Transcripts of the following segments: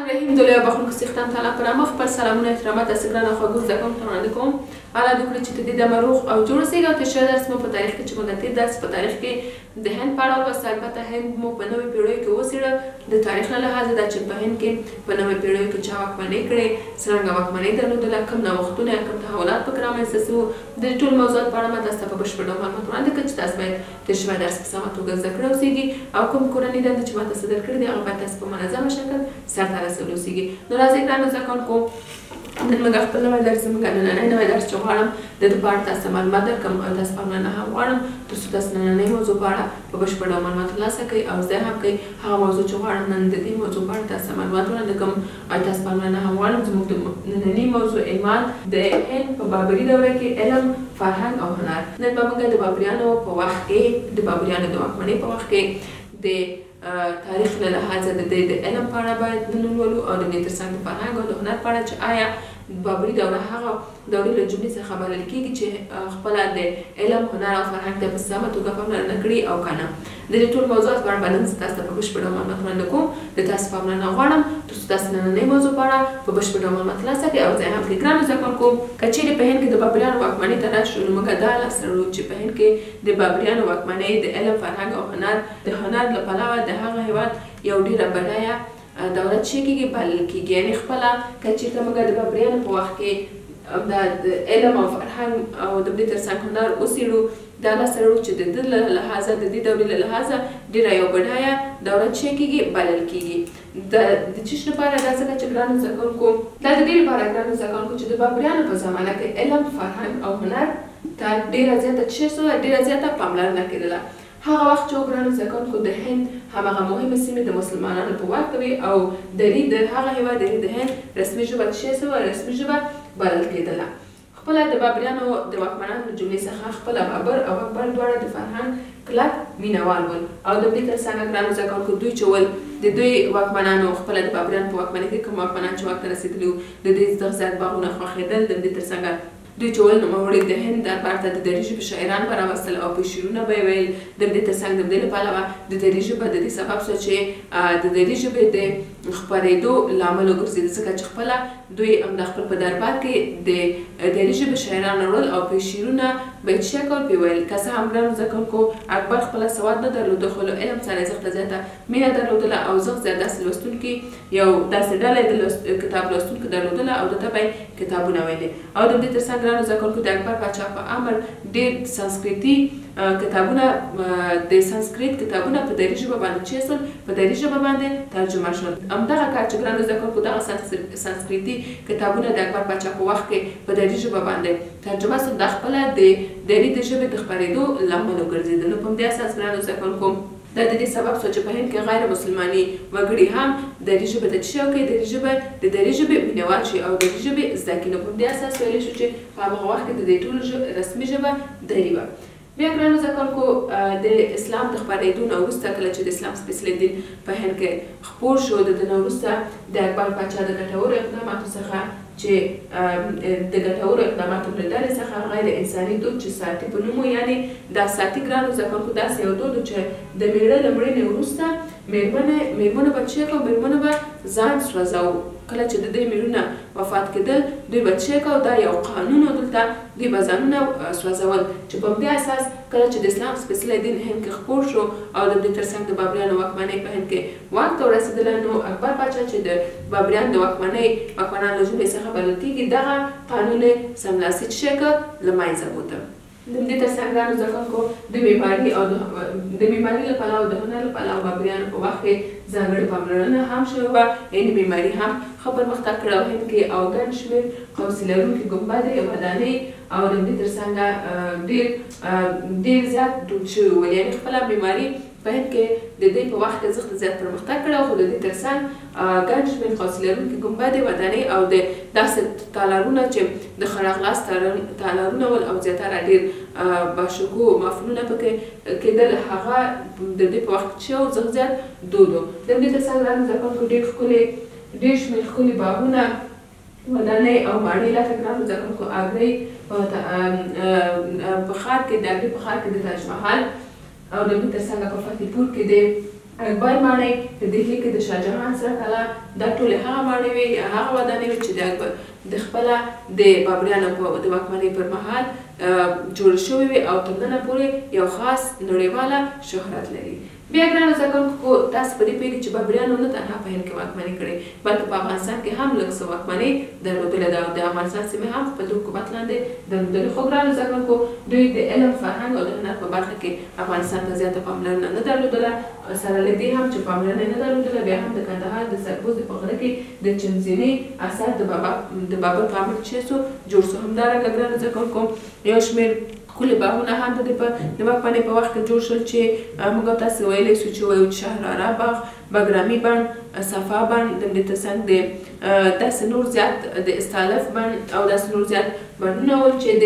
الرحیم د لوی بخښونکي څښتن تعالی په نامه خپل سلامونه احترامات تاسو ګرانو خوږو زده کوونکو ته وړاندې کوم. الله دې وکړي چې ته دې دمه روغ او جوړ اوسېږي. او تېر شوی درس مو په تاریخ کې چې موږ تېر درس په تاریخ کې د هند په اړه ولوسته، البته هند مو په نوې پېړیو کې وڅېړه د تاریخ له لحاظه دا چې په هند کې په نوې پېړیو کې چا واکمنۍ کړې، څرنګه واکمنۍ درلودله، کوم نوښتونه یا کوم تحولات پکې رامنځته سوي وو، د دې ټولو موضوعات په اړه ما تاسو ته په بشپړ ډول معلومات وړاندې کړل چې تاسو باید تېر شوی درس په سمه توګه زده کړی اوسېږي او کوم کورنۍ دنده چې ما تاسو درکړې دي هغه باید تاسو په منظمه شکل سرته رسولی اوسېږي. نو راځئ ګرانو زده کوونکو، نن موږ خپل نوی درس، زموږ نننی نوی درس چې غواړم د دې په اړه تاسو ته معلومات درکړم او تاسو پاملرنه هم غواړم تر څو تاسو نننۍ موضوع په اړه په بشپړ ډول معلومات ترلاسه کړئ او زده هم کړئ. هغه موضوع چې غواړم نن د دې موضوع په اړه تاسو ته معلومات وړاندې کړم او تاسو پاملرنه هم غواړم. زموږ د ننني موضوع عنوان د هند په بابري دوره کې علم، فرهنګ او هنر. نن به موږ د بابریانو په وخت کې، د بابریانو د واکمنۍ په وخت کې د تاریخ له لحاظه د دې د علم په اړه باید نن ولولو او د دې ترڅنګ د فرهنګ او د هنر په اړه چې آیا بابري دوره هغه دورې له جملې څخه بلل کېږي چې خپله د علم، هنر او فرهنګ ته په سمه توګه پاملرنه کړي او که نه. د دې ټول موضوعات په اړه به نن زه تاسو ته په بشپړ ډول معلومات وړاندې کوم. د تاسو پاملرنه غواړم تر څو تاسو نننۍ موضوع په اړه په بشپړ ډول معلومات ترلاسه کړئ او ځای هم کړئ. ګرانو زده کوونکو، که چیرې په هند کې د بابریانو واکمنۍ ته راشو نو موږ دا لاسته راوړو چې په هند کې د بابریانو واکمنۍ د علم، فرهنګ او هنر د هنر له پلوه د هغه هېواد یو ډېره بډایه دولت چې کېږي بلل کېږي. یعنې خپله که چېرته موږ د بابریانو په وخت کې د علم او فرهنګ او د دې ترڅنګ هنر وڅېړو، دا لاسته راوړو چې د ده له لحاظه، د دې دورې له لحاظه ډېره یو بډایه دولت چې کېږي بلل کېږي. د چیش لپاره دا ځکه چې ګرانو زده کوونکو، دا د دې لپاره ګرانو زده کوونکو چې د بابریانو په زمانه کې علم، فرهنګ او هنر ته ډېره زیاته څه سوه، ډېره زیاته پاملرنه کېدله. هغه وخت چې ګرانو زده کوونکو د هند هماغه مهمې سیمې د مسلمانانو په واک کې وې او دري د هغه هېواد، یعنې د هند رسمي ژبه څه سوه، رسمي ژبه بلل کېدله. خپله د بابریانو د واکمنانو له جملې څخه خپله بابر او اکبر دواړه د فرهنګ کلک مینهوال ول او د دې ترڅنګ ګرانو زده کوونکو دوی چې ول د دوی واکمنانو خپله د بابریانو په واکمنۍ کې کوم واکمنان چې واک ته رسېدلي وو د دوی دغه زیات باغونه خوښېدل. د دې ترڅنګ دوی چې ول نوموړي د هند دربار ته د دري ژبې شاعران به راوستل او په شعرونه به یې ویل. د دې ترڅنګ د دې له پلوه د دري ژبه د دې سبب سوه چې د دري ژبې د خپرېدو لامل وګرځېده، ځکه چې خپله دوی هم د خپل په دربار کې د دري ژبې شاعران راوړل او په شعرونه به یې څه کول پرې ویل. که څه هم ګرانو زده کوونکو اکبر خپله سواد نه درلوده خو له علم سره یې زښته زیاته مینه درلودله او زښت زیات داسې لوستونکي یو داسې ډله یې د کتاب لوستونکو درلودله او ده ته به یې کتابونه ویلې. او د دې ترڅنګ ګرانو زده کوونکو د اکبر پاچا په امر ډېر سانسکریتي کتابونه، د سانسکریت کتابونه په دري ژبه باندې چې سول، په دري ژبه باندې ترجمه شول. همدغه کار چې ګرانو زده کوونکو دغه سانسکریتي کتابونه د اکبر پاچا په وخت کې په دري ژبه باندې ترجمه شول، دا خپله د دري د ژبې د خپرېدو لامل وګرځېده. نو په همدې اساس ګرانو زده کوونکو دا د دې سبب سو چې په هند کې غیر مسلماني وګړي هم دري ژبې ته څه وکړي، دري ژبه د دري ژبې مینهوال شي او دري ژبې زده کړي. نو په همدې اساس ویلی شو چې په هماغه وخت کې د دې ټولو رسمي ژبه دري وه. بیا ګرانو زده کوونکو د اسلام د خپرېدو نه وروسته کله چې د اسلام سپېڅلی دین په هند کې خپور شو، د ده نه وروسته د اکبر پاچا د ګټورو اقداماتو څخه چې د ګټورو اقداماتو له ډلې څخه غیر انساني دود چې ساتي په نوم و، یعنې دا ساتي ګرانو زده کوونکو داسې یو دود و چې د مېړه له مړینې وروسته مېرمنو به څه کوو، مېرمنو به ځان سوځاوه. کله چې د دوی مېړونه وفات کېدل دوی به څه کوو، دا یو قانون و، دلته دوی به ځانونه سوځول. چې په همدې اساس کله چې د اسلام سپېڅلی دین هند کې خپور شو او د دې ترڅنګ د بابریانو واکمنۍ په هند کې واک ته ورسېدله، نو اکبر پاچا چې د بابریان د واکمنۍ واکمنانو له جملې څخه بلل کېږي دغه قانون یې سملاسي څه کړ، له منځه بوته. د دې ترڅنګ ګرانو زده کوونکو د معماري او د معماري له پلوه د هنر له پلوه بابریانو په وخت کې ځانګړې پاملرنه هم شوې وه، یعنې معماري هم ښه پرمختګ کړی او هند کې او ګڼ شمېر قوسي لرونکي ګنبدې ودانۍ او د دې ترڅنګ ډېر ډېر زیات دود شوي ول. یعنې خپله معماري په هند کې د دې په وخت کې زښته زیات پرمختګ کړی، خو د دې ترڅنګ ګڼ شمېر قوسي لرونکي ګنبدې ودانۍ او د داسې تالارونه چې د ښه راغلاست تالارونه ول او زیاتره ډېر باشکوه محفلونه پکې کېدل، هغه د دې په وخت کې چې و زښت زیات دود و. د دې ترڅنګ ګرانو زده کوونکو ډېر ښکلي ډېر شمېر ښکلي باغونه، ودانۍ او ماڼۍ لکه ګرانو زده کوونکو اګرې په ښار کې د اګرې په ښار کې د تاج محل او د دې ترڅنګ په فتح پور کې د اکبر ماڼۍ، په دهلي کې د شاه جهان سره کلا، دا ټولې هغه ماڼۍ وې یا هغه ودانۍ وې چې د اکبر د خپله د بابریانو د واکمنۍ پر مهال جوړې شوې وې او تر ننه پورې یو خاص نړیواله شهرت لري. بیا ګرانو زده کوونکو تاسو په دې پوهېږئ چې بابریانو نه تنها په هند کې واکمني کړې، بلکې په افغانستان کې هم لږ څه واکمني درلودلې ده او د افغانستان سیمې هم خپل د حکومت لاندې درلودلې. خو ګرانو زده کوونکو دوی د علم، فرهنګ او د هنر په برخه کې افغانستان ته زیاته پاملرنه نه درلودله. سره له دې هم چې پاملرنه نه درلودله، بیا هم د کندهار د سرپوزې په غره کې د چمزینې اثر د بابر په امر چې سو جوړ سو. همدارنګه ګرانو زده کوونکو یو شمېر ښکلي باغونه هم د د واکمنۍ په وخت کې جوړ شول چې موږ تاسو ویلی سو چې وایو شهراره باغ، بګرامي بڼ، صفا بڼ، د دې ترڅنګ د داسې نور زیات د استالف بڼ او داسې نور زیات بڼونه ول چې د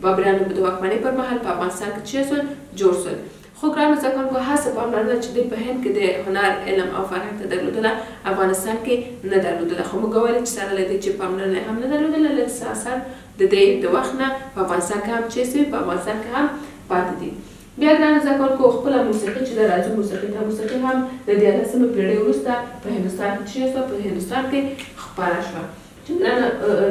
بابریانو د واکمنۍ پر مهال په افغانستان کې چې سول جوړ سول. خو ګرانو زده کوونکو هڅه پاملرنه چې دوی په هند کې د هنر، علم او فرهنګ ته درلودله، افغانستان کې نه درلودله. خو موږ ویل چې سره له دې چې پاملرنه هم نه درلودله، لږ څه اثر د دې د وخت نه په افغانستان کې هم چې سوي په افغانستان کې هم پاتې دي. بیا ګرانو زده کوونکو خپله موسیقي چې ده، راځو موسیقي ته. موسیقي هم د 13مې پېړۍ وروسته په هندوستان کې چې سوه په هندوستان کې خپره شوه.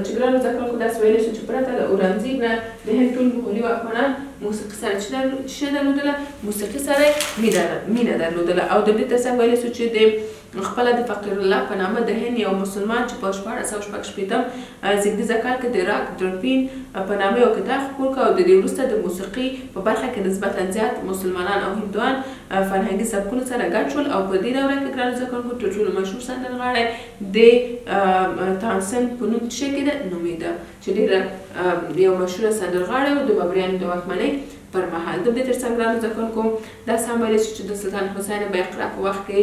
چې ګرانو زده کوونکو داسې ویلی شو چې پرته له اورنګزیب نه د هند ټول مغولي واکمنان موسیقي سره څه درلودله، موسیقي سره مینه درلودله. او د دې ترڅنګ ویلی شو چې د خپله د فقیر الله په نامه د هند یو مسلمان چې په 1666 زېږدیزه کال کې د راک درپین په نامه یو کتاب خپور کړ او د دې وروسته د موسیقي په برخه کې نسبتا زیات مسلمانان او هندوان فرهنګي سبکونو سره ګډ شول. او په دې دوره کې ګرانو زده کوونکو تر ټولو مشهور سندرغاړی د تانسن په نوم څه کېده نومېده چې ډېره یو مشهوره سندرغاړی و د بابریانو د واکمنۍ پر مهال. د دې ترڅنګ ګرانو زده کوونکو داسې هم ویلی شو چې د سلطان حسین بیقرا په وخت کې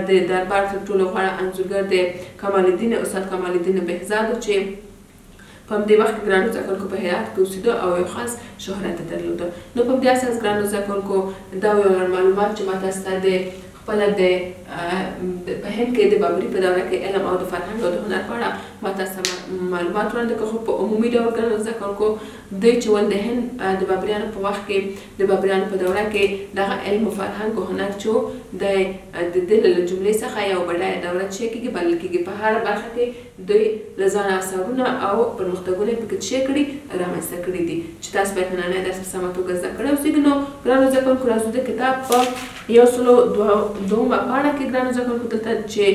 د دربار تر ټولو غوره انځورګر د کمال الدین استاد کمال الدین بهزاد و چې په همدې وخت کې ګرانو زده کوونکو په هرات کې اوسېده او یو خاص شهرت یې درلوده. نو په همدې اساس ګرانو زده کوونکو دا یو لړ معلومات چې ما تاسو ته د خپله د په هند کې د بابري په دوره کې علم او د فرهنګ او د هنر په اړه ما تاسو ته معلومات وړاندې کړل. خو په عمومي ډول ګرانو زده کوونکو دوی چې ول د هند د بابریانو په وخت کې د بابریانو په دوره کې دغه علم و فرهنګ او هنر چې د دې له جملې څخه یو بډایه دوره چې کېږي بلل کېږي. په هره برخه کې دوی له ځانه اثرونه او پرمختګونه یې پکې څه کړي رامنځته کړي دي چې تاسو باید نننی درس په سمه توګه زده کړی اوسېږي. نو ګرانو زده کوونکو راځو د کتاب په 102 پاڼه کې ګرانو زده کوونکو دلته چې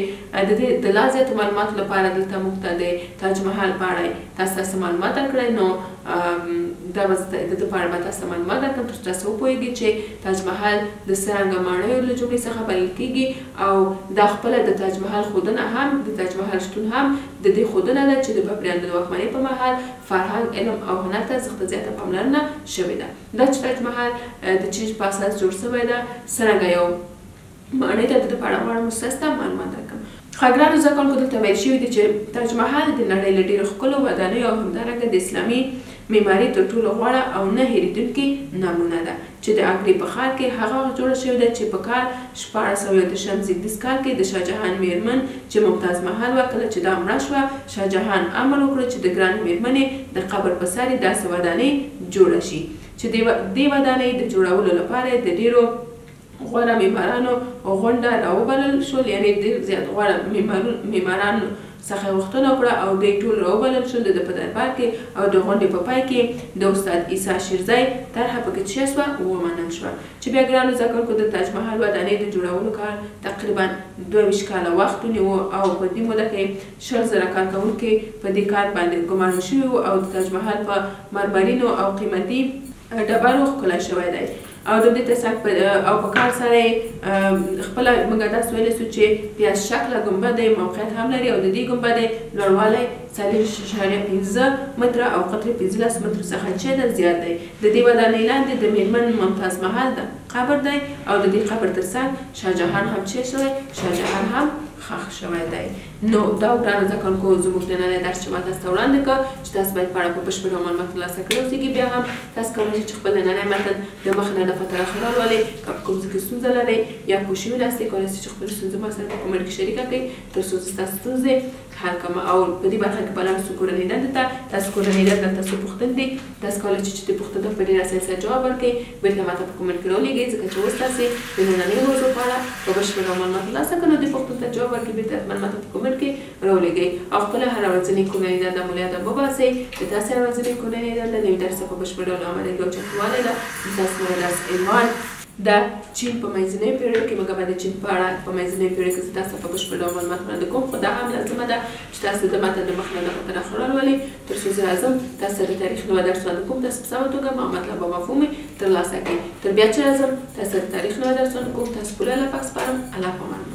د دې د لا زیاتو معلوماتو لپاره دلته موږ ته د تاج محل په اړه تاسو ته معلومات درکړی. نو دا به د دې په اړه به تاسو ته معلومات درکړم تر څو تاسو وپوهېږئ چې تاج محل د څرنګه ماڼیو له جملې څخه بلل کېږي او دا خپله د تاج محل ښودنه هم د تاج محل شتون هم د دې ښودنه ده چې د بابریانو د واکمنۍ په مهال فرهنګ، علم او هنر ته زښته زیاته پاملرنه شوې ده. دا چې تاج محل د چیش په اساس جوړ شوی ده، څرنګه یو ماڼۍ ده، د دې په اړه غواړم تاسو ته معلومات درکړم. ګرانو زده کوونکو دلته ویل شوي دي چې تاج محل د نړۍ له ډېرو ښکلو ودانیو او همدارنګه د اسلامي معماري تر ټولو غوره او نه هېرېدونکې نمونه ده چې د اګرې په ښار کې هغه وخت جوړه شوې ده چې په کال 1631 زېږدیز کال کې د شاه جهان میرمن چې ممتاز محل وه، کله چې دا مړه شوه شاه جهان امر وکړو چې د ګرانې میرمنې د قبر په سر یې داسې ودانۍ جوړه شي چې دې ودانۍ د جوړولو لپاره د ډېرو غوره معمارانو غونډه راوبلل شول، یعنې ډېر زیات غوره معمارانو څخه غوښتنه وکړه او دوی ټول راوبلل شول د ده په دربار کې. او د غونډې په پای کې د استاد عیسی شیرزی طرحه پکې څه شوه ومنل شوه چې بیا ګرانو زده کوونکو د تاج محل ودانۍ د جوړولو کار تقریبا 22 کاله وخت ونیو او په دې موده کې 20,000 کارکوونکي په دې کار باندې ګمارل شوي وو او د تاج محل په مرمرینو او قیمتي ډبرو ښکلی شوی دی. او د دې ترڅنګ او په کار سره یې خپله موږ داسې ویلی سو چې پیاز شکله ګنبدې موقعیت هم لري او د دې ګنبدې لوړوالی 4.5 متره او قطر 15 مترو څخه چې ده زیات دی. د دې ودانۍ لاندې د میرمن ممتاز محل د قبر دی او د دې قبر ترڅنګ شاه جهان هم چې شوی، شاه جهان هم ښخ شوی دی. نو دا ګرانو زده کوونکو زموږ نننی درس چې ما تاسو ته وړاندې کړ چې تاسو باید په اړه په بشپړ معلومات ترلاسه کړي اوسېږي. بیا هم تاسو کولی شئ چې خپل نننی متن د مخ نه دفعه تر اخره ولولئ. که په کوم ځای کې ستونزه لرئ یا پوه شوي ناست یئ، کولی شئ چې خپلې ستونزې ما سره په کومنټ کې شریکه کړئ تر څو زه ستاسو ستونزې حل کوم. او په دې برخه کې به لاړ شو کورنۍ دندې ته. تاسو کورنۍ دنده تاسو پوښتنې دي، تاسو کولی شئ چې د پوښتنو ته په ډېره اسانۍ سره جواب ورکړئ، بېرته ماته په کومنټ کې راولېږئ، ځکه چې اوس تاسې د نننۍ موضوع په اړه په بشپړ ډول معلومات ترلاسه کړئ، نو دې پوښتنو ته جواب ورکړئ، بېرته حتما ماته په کومنټ کې راولېږئ. او خپله هره ورځنۍ کورنۍ دنده مو له یاده مه باسئ. د تاسې هره ورځنۍ کورنۍ دنده نوي درس ته په بشپړ ډول آمادګي او چمتووالی ده. د تاسو نوی درس عنوان د چین په منځنیو پېړیو کې. موږ به د چین په اړه په منځنیو پېړیو کې زه تاسو ته په بشپړ ډول معلومات وړاندې کوم، خو دا هم لازمه ده چې تاسو د متن د مخ نه دغه تر اخره ولولئ، تر څو زه راځم تاسو ته د تاریخ نوی درس وړاندې کوم، تاسو په سمه توګه مطلب او مفهوم یې ترلاسه کړئ. تر بیا چې راځم تاسو ته د تاریخ نوی درس وړاندې کوم، تاسو په لوی الله پاک سپارم. الله په امان.